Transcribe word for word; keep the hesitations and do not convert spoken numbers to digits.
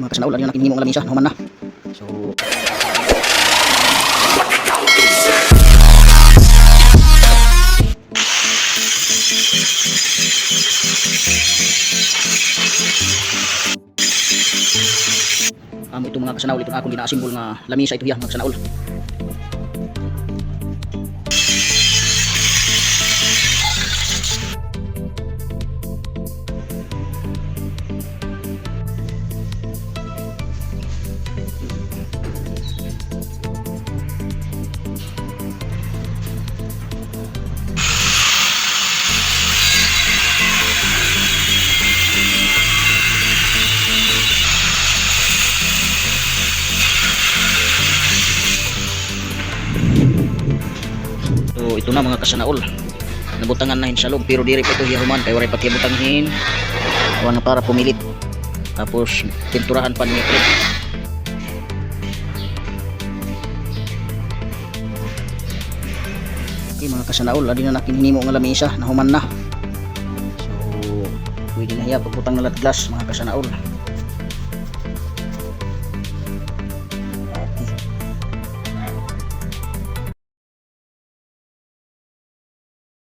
Mga kasanaol, adi na an akin hinimo nga lamisa, nahuman na. So, amo ito, mga kasanaol, ito an akon gina-assemble nga lamisa, ito hiya, mga kasanaol. So, ito na, mga kasanaol. Nabutangan na hin salog, pero diri pa ito hiya human, kay waray pa hiya butang hin kuan nga para pumilit. Tapos, pinturahan pa niya. Okay, mga kasanaol, adi na an akin hinimo nga lamisa, nahuman na. So, pwede na hiya pagbutang na la hit glass, mga kasanaol.